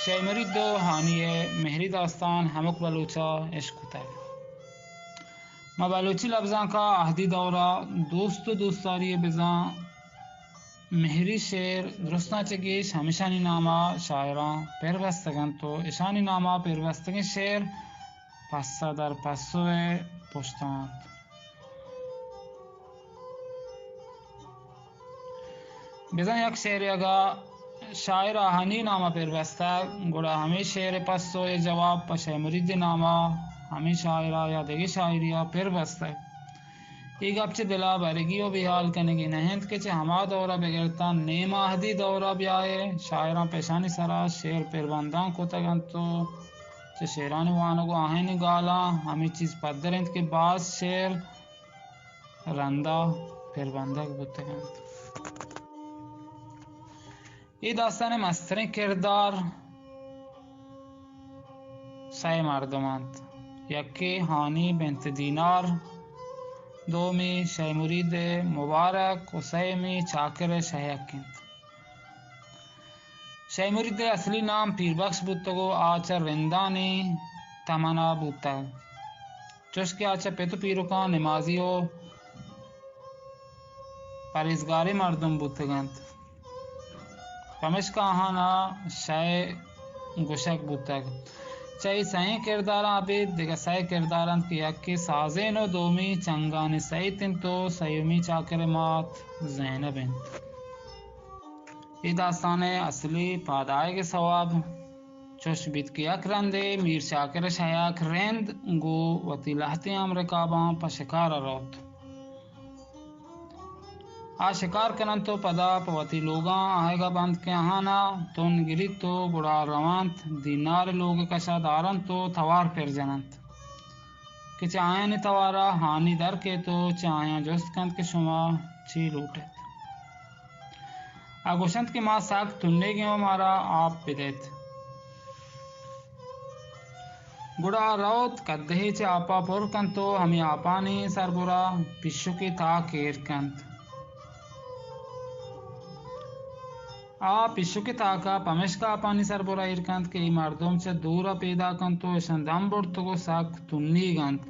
شے مرید ءُ ہانی ءِ مہری داستان ہمک بلوچ ءَ اش کتگ۔ ما بلوچی لبزانک ءَ عہدی دور ءَ دوست ءُ دوستداری ءِ بزاں مہری شعر درستاں چہ گیش ہمیشانی نام ءَ شاعراں پر بستگ اَنت ءُ اشانی نام ءَ پر بستگیں شعر پسہ در پسو ءِ پشت ءَ اَنت۔ بزاں یک شعرے اگاں شاعر ءَ ہانی نام ءَ پر بستگ، گڑا ہمے شعر ءِ پسو ءِ جواب پہ شے مرید ءِ نام ءَ ہمے شاعر ءَ یا دگہ شاعرے ءَ پر بستگ۔ اے گپ چہ دل ءَ برگی ءُ بے ہیال کنگی نہ اِنت کہ چہ ہما دور ءَ بگر تاں نیم عہدی دور ءَ بیائے، شاعراں پہ اشانی سر ءَ شعر پربنداں کتگ اَنت ءُ چہ شعرانی وانگ ءُ آہانی گالاں ہمے چیز پدر اِنت کہ باز شعر رند ءَ پربندگ بوتگ اَنت۔ اے داستان ءِ مستریں کردار سئے مردم اَنت۔ یکے ہانی بنت دینار، دومی شے مرید مبارک ءُ سیمی چاکر شہیک اِنت۔ شے مرید ءِ اصلی نام پیربخش بوتگ ءُ آ چہ رندانی تمن ءَ بوتگ۔ چوش کہ آ چہ پت ءُ پیرکاں نمازی ءُ پرہیزگاریں مردم بوتگ اَنت، پمیشکا آہان ءَ شے گوشگ بوتگ۔ چہ اے سئیں کرداراں ابید دگہ سئے کردار اَنت کہ یکے سازین ءُ دومی چنگانی سئیت اِنت ءُ سیمی چاکر ءِ مات زینب اِنت۔ اے داستان ءِ اصلی پاد آیگ ءِ سوب چوش بیت کہ یک رندے میر چاکر ءِ شہیاک رند گوں وتی لہتیں ہمرکاباں پہ شکار ءَ روت۔ آ شکار کن اَنت ءُ پدا پہ وتی لوگاں آیگ ءَ بنت کہ آہان ءَ تن گریت ءُ گڑا رونت دینار ءِ لوگ ءِ کش ءَ دار اَنت ءُ توار پر جن اَنت کہ چہ آیانی توار ءَ ہانی در کیت ءُ چہ آیاں جست کنت کہ شما چی لوٹ ات۔ آ گوش اَنت کہ ما سک تنیگ ایں ءُ مارا آپ بدئیت۔ گڑا آ روت، کدہے چہ آپ ءَ پر کنت ءُ ہمے آپانی سربرا پیشکے تاک ایر کنت۔ آ پیشکے تاک ءَ پمیشکا آپانی سربرا ایر کنت کہ اے مردم چہ دور ءَ پیداک اَنت ءُ اشاں دم برتگ ءُ سک تنیگ اَنت۔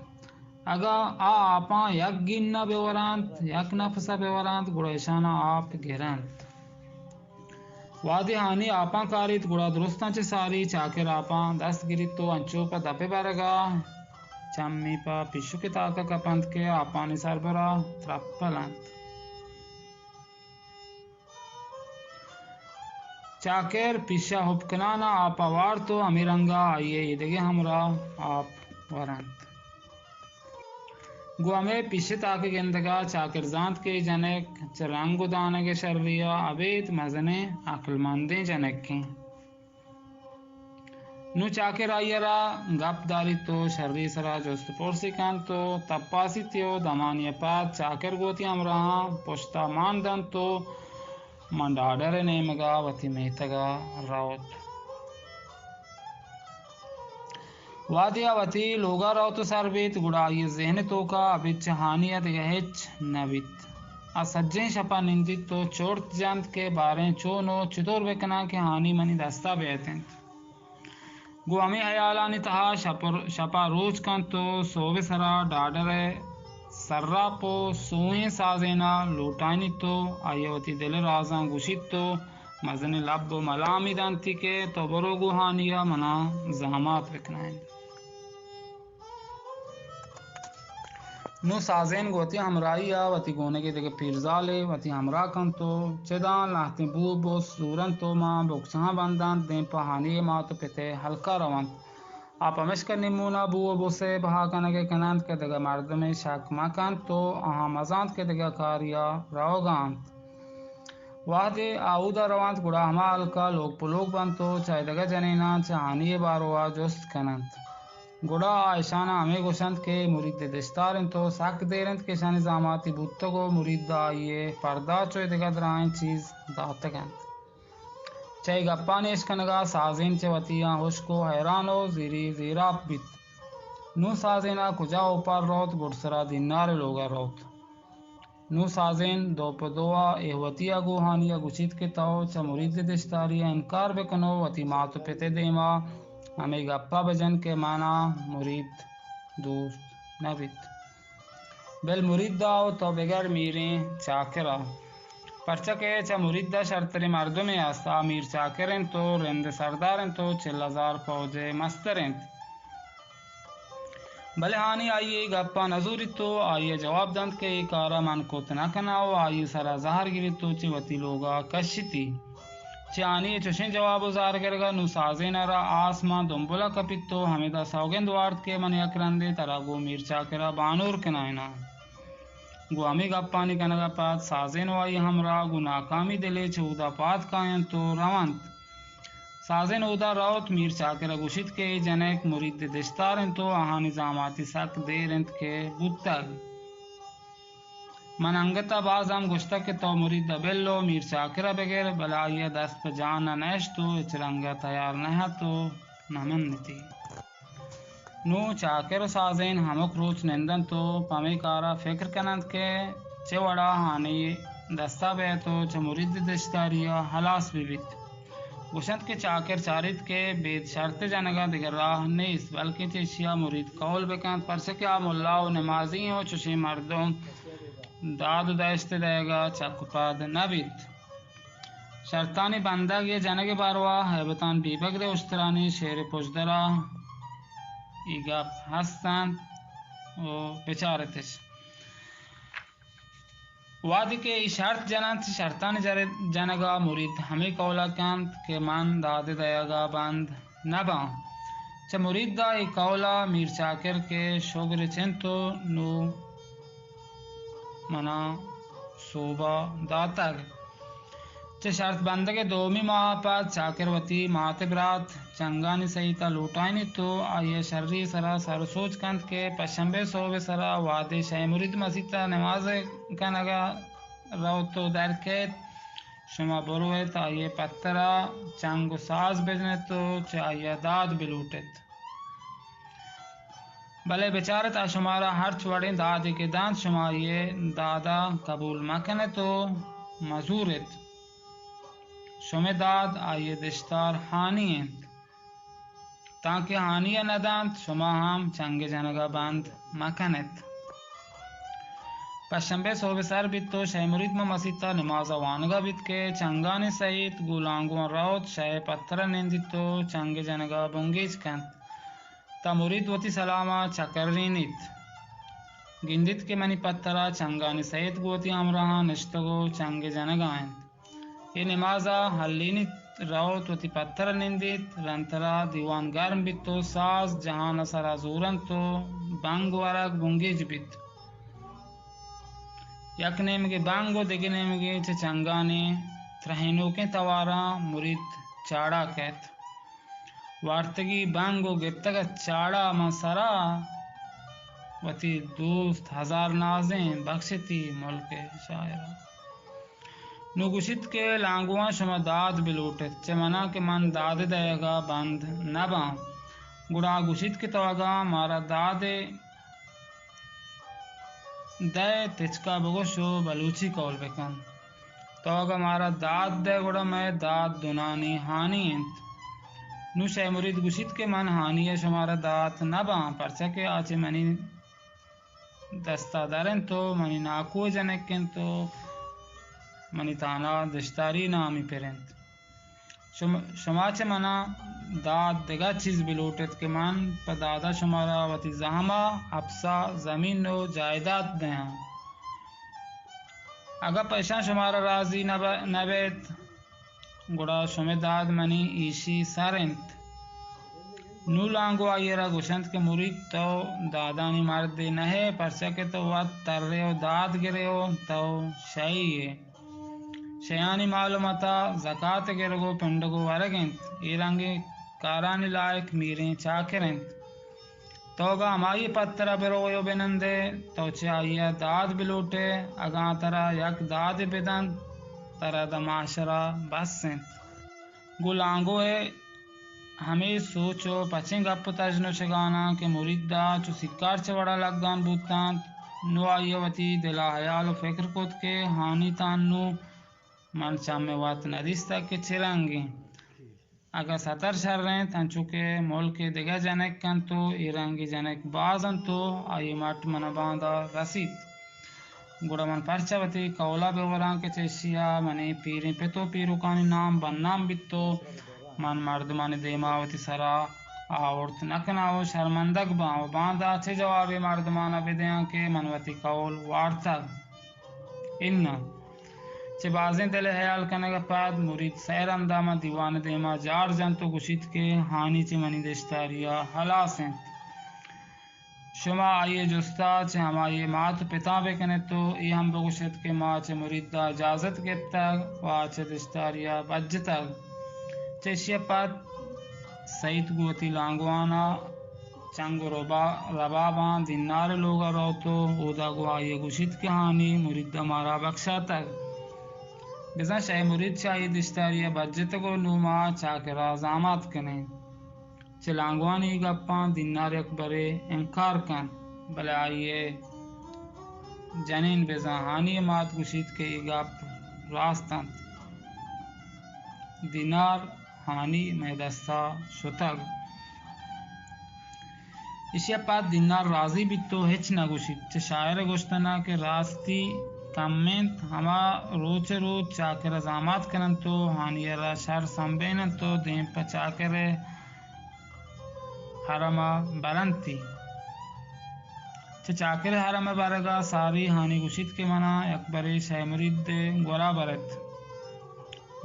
اگاں آ آپاں یک گین ءَ بہ ورانت، یک نفس ءَ بہ ورانت، گڑا اشاناں آپ گر اَنت۔ وہدے ہانی آپاں کاریت، گڑا درستاں چہ ساری چاکر آپاں دست گریت ءُ انچو پہ دپ ءِ برگ ءَ چمی پہ پیشک ءِ تاک ءَ کپ اَنت کہ آپانی سربرا ترپل اَنت۔ چاکر پیش ءَ ہب کنان ءَ آپ ءَ وارت ءُ ہمے رنگ ءَ آئی ءِ ایدگہ ہمراہ آپ ورنت۔ گوں ہمے پیش ءِ تاک ءِ گندگ ءَ چاکر زانت کہ اے جنک چہ رنگ ءُ دانگ ءِ شری ءَ ابید مزنیں عقلمندیں جنکے اِنت۔ نوں چاکر آئی ءَ را گپ داریت ءُ شری ءِ سرا جست ءُ پرسی کنت ءُ تپاسیت ءُ دمانے ءَ پد چاکر گوں وتی ہمراہاں پشت ءَ مان دنت ءُ ماں ڈاڈر ءِ نیمگ ءَ وتی میتگ ءَ روت۔ وہدے آ وتی لوگ ءَ روت ءُ سر بیت، گڑا آئی ءِ ذہن ءِ توک ءَ ابید چہ ہانی ءَ دگہ ہچ نہ بیت۔ آ سجہیں شپ ءَ نندیت ءُ چرت جنت کہ باریں چون ءُ چتور بہ کناں کہ ہانی منی دست ءَ بیت اِنت۔ گوں ہمے ہیالانی تہا شپ، شپ ءَ روچ کنت ءُ سہب ءِ سرا ڈاڈر ءِ سراپ ءُ سوہیں سازین ءَ لوٹائینیت ءُ آئی ءَ وتی دل ءِ رازاں گوشیت ءُ مزنیں لب ءُ ملامی دنتی کہ تو برو گوں ہانی ءَ منا زامات بکنائین۔ نوں سازین گوں وتی ہمراہی ءَ وتی گونگے دگہ پیرزالے وتی ہمراہ کنت ءُ چداں لہتیں بو ءُ بس زورنت ءُ ماں بکچہاں بندنت، دیم پہ ہانی ءِ مات ءُ پت ءِ ہلک ءَ رونت۔ آ پمیشکا نیمون ءَ بو ءُ بس ءِ بہا کنگ ءَ کننت کہ دگہ مردمے شک مہ کنت ءُ آہاں مزانت کہ دگہ کارے ءَ روگ ءَ اَنت۔ وہدے آ اودا رونت، گڑا ہما ہلک ءَ لوگ پلوگ بنت ءُ چہ دگہ جنیناں چہ ہانی ءِ بارو ءَ جست کننت۔ گڑا آ اشاناں ہمے گوشنت کہ مرید دشتار اِنت ءُ سک دیر اِنت کہ اشانی زاماتی بوتگ ءُ مرید ءَ آئی ءِ پردا چو اے دگہ دراہیں چیز داتگ اَنت۔ چہ اے گپانی اشکنگ ءَ سازین چہ وتی آں ہشک ءُ حیران ءُ زیری زیراپ بیت۔ نوں سازین ءَ کجا اوپار روت، گڈسرا دینار ءِ لوگ ءَ روت۔ نوں سازین دو پہ دو ءَ اے وتی ءَ گوں ہانی ءَ گوشیت کہ تو چہ مرید ءِ دشتاری ءَ انکار بکن ءُ وتی مات ءُ پت ءِ دیم ءَ ہمے گپ ءَ بجن کہ من ءَ مرید دوست نہ بیت۔ بل مرید ءَ ءُ تو بگر میریں چاکر ءَ۔ پرچا کہ چہ مرید ءَ شرتریں مردمے است، آ میر چاکر انت ءُ رند ءِ سردار انت ءُ چل ہزار پوج ءِ مستر انت۔ بلے ہانی آئی ءِ گپاں نہ زوریت ءُ آئی ءَ جواب دنت کہ اے کار ءَ من کت نہ کناں ءُ آئی ءِ سرا زہر گریت ءُ چہ وتی لوگ ءَ کشیتی۔ چہ ہانی ءِ چشیں جواب ءُ زہر گرگ ءَ نوں سازین ءَ را آس ماں دمبل ءَ کپیت ءُ ہمدا سوگند وارت کہ من یک رندے ترا گوں میر چاکر ءَ بانور کنائیناں۔ گوں ہمے گپانی کنگ ءَ پد سازین ءُ آئی ءِ ہمراہ گوں ناکامی دلے چہ اودا پاد کاینت ءُ رونت۔ سازین اودا روت، میر چاکر ءَ گوشیت کہ اے جنک مرید ءِ دشتار انت ءُ آہانی زاماتی سک دیر انت کہ بوتگ۔ من انگت ءَ باز ہم گوشتگ کہ تو مرید ءَ بل ءُ میر چاکر ءَ بگر، بلے آئی ءَ دست پہ جان ءَ نہ اشت ءُ ہچ رنگ ءَ تیار نہ ات ءُ نہ منتی۔ نوں چاکر ءُ سازین ہمک روچ نندنت ءُ پہ ہمے کار ءَ فکر کننت کہ چہ وڑا ہانی دست ءَ بئیت ءُ چہ مرید ءِ دشتاری ءَ ہلاس بہ بیت۔ گوشنت کہ چاکر چاریت کہ بید شرط جنگ ءَ دگہ راہ نیست، بلکیں چہ ایشی ءَ مرید قول بکنت، پرچا کہ آ ملا ءُ نمازی ایں ءُ چشیں مردم داد ءُ دہشت دئیگ ءَ چک ءُ پاد نہ بیت۔ شرطانی بندگ یا جنگ ءِ باروا ہیبتان بیبگر ءِ اشترانی شعر ءِ پژدر ءَ اے گپ ہست انت ءُ بچارتش۔ وہدے کہ اے شرط جننت، شرطانی جر-، جنگ ءَ مرید ہمے قول ءَ کنت کہ من داد ءِ دئیگ ءَ بند نہ باں۔ چہ مرید ءَ اے قول ءَ میر چاکر کہ شگر چنت ءُ نوں منا سوب ءَ داتگ۔ چہ شرط بندگ ءِ دومی ماہ ءَ پد چاکر وتی مات ءِ برات چنگانی سئیت ءَ لوٹائینیت ءُ آئی ءَ شری ءِ سرا سر ءُ سوج کنت کہ پشمبے ءِ سہب ءِ سرا وہدے شے مرید مسیت ءَ نماز ءِ کنگ ءَ روت ءُ در کیت، شما برویت آئی ءِ پتر ءَ چنگ ءُ ساز بجنت ءُ چہ آئی ءَ داد بلوٹت۔ بلے بچارت، آ شمارا ہرچ وڑیں دادے کہ دنت، شما آئی ءِ داد ءَ قبول مکنت ءُ مزورت۔ شمئے داد آئی ءِ دشتار ہانی انت۔ تانکہ ہانی ءَ نہ دنت، شما ہم چنگ ءِ جنگ ءَ بند مکنت۔ پشمبے ءِ سہب سر بیت ءُ شے مرید ماں مسیت ءَ نماز ءَ وانگ ءَ بیت کہ چنگانی سئیت گوں لانگواں روت، شے پتر ءَ نندیت ءُ چنگ ءِ جنگ ءَ بنگیج کنت۔ تاں مرید وتی سلام ءَ چکرینیت۔ گندیت کہ منی پتر ءَ چنگانی سید گوں وتی ہمراہاں نشتگ ءُ چنگ ءِ جنگ ءَ انت۔ اے نماز ءَ ہلینیت، روت وتی پتر ءَ نندیت، رندتر ءَ دیوان گرم بیت ءُ ساز جہان ءَ سرا زورنت ءُ بنگ ورگ بنگیج بیت۔ یک نیمگے بنگ ءُ دگہ نیمگے چہ چنگانی ترہینوکیں تواراں مرید چاڑا کئیت۔ وارتگی بنگ ءُ گپتگ ءَ چاڑا من سرا، وتی دوست ہزار نازیں بخشتی ملک ءِ شاعر ءَ۔ نوں گوشیت کہ لانگواں شما داد بلوٹت چہ منا کہ من داد دئیگ ءَ بند نہ باں۔ گڑا گوشیت کہ تو اگاں مارا داد دئے تچکا بگوش ءُ بلوچی قول بکن۔ تو اگاں مارا داد دئے گڑا مئے داد دنانی ہانی انت۔ نوں شے مرید گوشیت کہ من ہانی ءَ شمارا دات نہ باں، پرچا کہ آ چہ منی دست ءَ در انت ءُ منی ناکو ءِ جنک انت ءُ منی تہنا دشتاری نامی پر انت۔ شم-، شما چہ منا داد دگہ چیز بلوٹت کہ من پہ داد ءَ شمارا وتی زہم ءَ اپس ءَ زمین ءُ جائیداد دیاں۔ اگاں پہ اشاں شمارا راضی نہ ب-، نہ بیت، گڑا شمئے داد منی ایشی سر انت۔ نوں لانگو آئی ءَ را گوشنت کہ مرید تو دادانی مردے نہ ئے، پرچا کہ تو وت ترے ءُ داد گرے ءُ تو شہی ئے۔ شیانی مال ءُ متا زکات گرگ ءُ پنڈگ ءُ ورگ انت۔ اے رنگیں کارانی لائق میریں چاکر انت۔ تو اگاں ہمائی ءِ پتر ءَ بروئے ءُ بنندئے، تو چہ آئی ءَ داد بلوٹئے، اگاں ترا یک دادے بدنت، ترا داں مہشر ءَ بس انت۔ گوں لانگو ءِ ہمے سوچ ءُ پچیں گپ ءُ تژن ءُ چگاناں کہ مرید ءَ چو سکار چہ وڑا لگان بوتنت، نوں آئی ءَ وتی دل ءَ ہیال ءُ فکر کت کہ ہانی تاں نوں من چم ءِ وت نہ دیستگ کہ چے رنگ اِنت۔ اگاں ستر شر اِنت، انچو کہ ملک ءِ دگہ جنک اَنت ءُ اے رنگیں جنک باز اَنت ءُ آئی ءِ مٹ من ءَ باندا رسیت، گڑا من پرچا وتی کئول ءَ بہ وراں کہ چہ ایشی ءَ منی پیریں پت ءُ پیرکانی نام بدنام بیت ءُ من مردمانی دیم ءَ وتی سر ءَ آورت نہ کناں ءُ شرمندگ باں ءُ باندا چے جوابے مردمان ءَ بدیاں کہ من وتی کئول وارتگ؟ اناں۔ چہ بازیں دل ءِ ہیال کنگ ءَ پد مرید سئے رند ءَ ماں دیوان ءِ دیم ءَ جار جنت ءُ گوشیت کہ ہانی چہ منی دشتاری ءَ ہلاس اِنت۔ شما آئی ءِ جست ءَ چہ ہمائی ءِ مات ءُ پتاں بہ کن ات ءُ اے ہم بہ گوش ات کہ ما چہ مرید ءَ اجازت گپتگ ءُ آ چہ دشتاری ءَ بجتگ۔ چہ ایشی ءَ پد سعید گوں وتی لانگوان ءَ چنگ ءُ ربا-، رباباں دینار ءِ لوگ ءَ روت ءُ اودا گوں آئی ءَ گوشیت کہ ہانی مرید ءَ مارا بکشاتگ۔ بزاں شے مرید چہ آئی ءِ دشتاری ءَ بجتگ ءُ نوں ما چاکر ءَ زامات کنیں۔ چہ لانگوان ءِ اے گپاں دینار یک برے انکار کنت، بلے آئی ءِ جنین بزاں ہانی ءِ مات گوشیت کہ اے گپ راست اَنت۔ دینار ہانی مئے دست ءَ شتگ۔ ایشی ءَ پد دینار راضی بیت ءُ ہچ نہ گوشیت۔ چہ شاعر ءِ گوشتن ءَ کہ راستی کم اِنت، ہما روچ ءَ روچ چاکر ءَ زامات کن اَنت ءُ ہانی ءَ را شر سمبین اَنت ءُ دیم پہ چاکر ءِ حرم ءَ برنتی۔ چہ چاکر ءِ حرم ءَ برگ ءَ ساری ہانی گوشیت کہ من ءَ یک برے شے مرید ءِ گور ءَ بر ات۔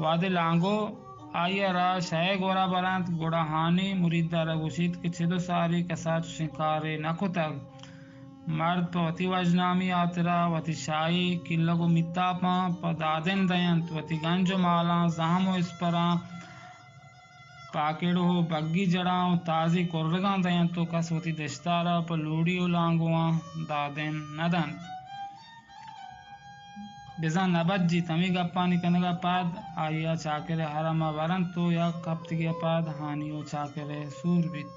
وہدے لانگو آئی ءَ را شے گور ءَ برنت، گڑا ہانی مرید ءَ را گوشیت کہ چد ءُ ساری کس ءَ چشیں کارے نہ کتگ۔ مرد پہ وتی وژنامی ءِ ہاترا وتی شاہی کلگ ءُ میتاپاں پہ دادن دئینت، وتی گنج ءُ مالاں، زہم ءُ اسپراں، پاکڑ ءُ بگی جڑاں ءُ تازی کرگاں دئینت ءُ کس وتی دشتار ءَ پہ لوڑی ءُ لانگواں دادن نہ دنت۔ بزاں نہ بجیت۔ ہمے گپانی کنگ ءَ پد آئی ءَ چاکر ءِ حرم ءَ برنت ءُ یک ہپتگے ءَ پد ہانی ءُ چاکر ءِ سور بیت۔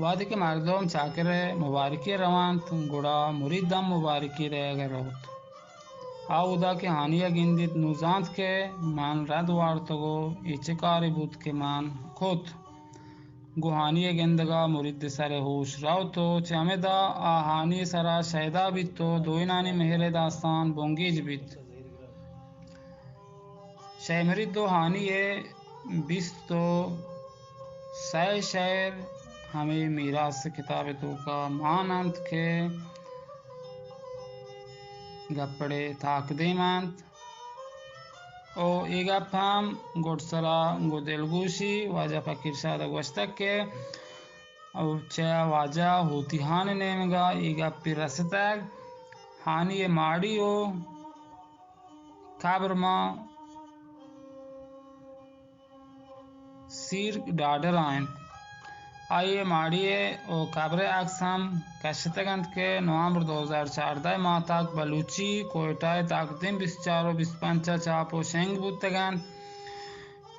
وہدے کہ مردم چاکر ءِ مبارکی ءَ روانت، گڑا مرید ہم مبارکی دئیگ ءَ روت۔ آ اودا کہ ہانی ءَ گندیت، نوں زانت کہ من رد وارتگ ءُ اے چے کارے بوت کہ من کت۔ گوں ہانی ءِ گندگ ءَ مرید ءِ سر ءِ ہوش روت ءُ چہ ہمدا آ ہانی ءِ سرا شیدا بیت ءُ دوئینانی مہر ءِ داستان بنگیج بیت۔ شے مرید ءُ ہانی ءِ بیست ءُ سئے شئیر ہمے میراث کتاب ءِ توکا مان اَنت کہ گپڑے تاکدیم اَنت۔ ءُ اے گپ ہم گڈسرا گوں دلگوشی واجہ فقیر شاد ءَ گوشتگ کہ چہ واجہ ہوتی ہان ءِ نیمگا اے گپے رستگ، ہانی ءِ ماڑی ءُ قبر ماں سیر ڈاڈر ءَ اِنت۔ آئی ءِ ماڑی ءُ قبر ءِ عکس ہم کشتگ اَنت کہ نومبر دو ہزار چاردہ ءِ ماہتاک بلوچی کوئٹہ ءِ تاکدیم بیست چار ءُ بیست پنچ ءَ چاپ ءُ شنگ بوتگ اَنت۔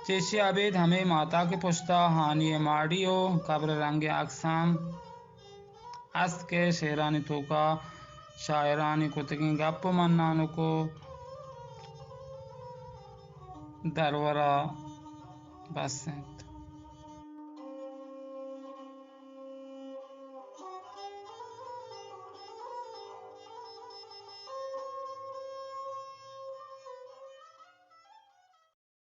چہ ایشی ءَ ابید ہمے ماہتاک ءِ پشتا ہانی ءِ ماڑی ءُ قبر ءِ رنگیں عکس ہم است کہ شعرانی توکا شاعرانی کتگیں گپ ءُ منانک ءُ درور ءَ بس اَنت۔